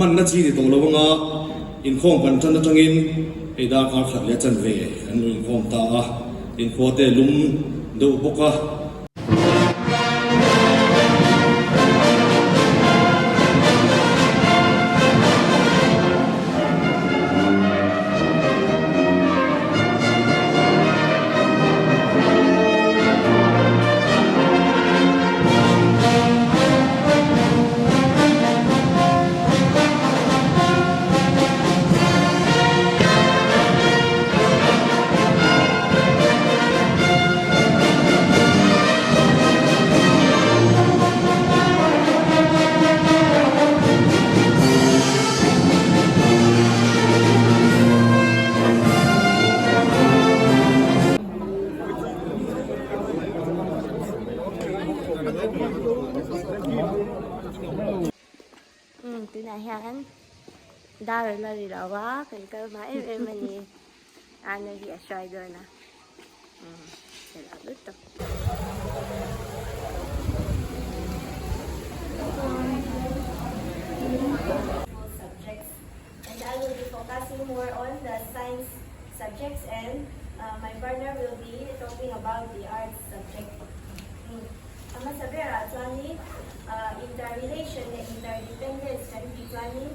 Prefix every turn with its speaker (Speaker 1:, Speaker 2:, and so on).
Speaker 1: Hmanna chi ni tawh lo anga inkhawm kan tan atangin hei darkar khat leh chanve kan lo inkhawm ta a, inkhua te lum deuh bawk a.
Speaker 2: Umm tunah hian dar a la ri lo a kan kal hma em em a ni Anna hi a hruai dawn a umm chhe lo lutuk. Subjects and I will be focusing more on the science subjects and my partner will be talking about the arts subject. A hmasa berah chuanin interrelation leh interdependence kan tih chuanin.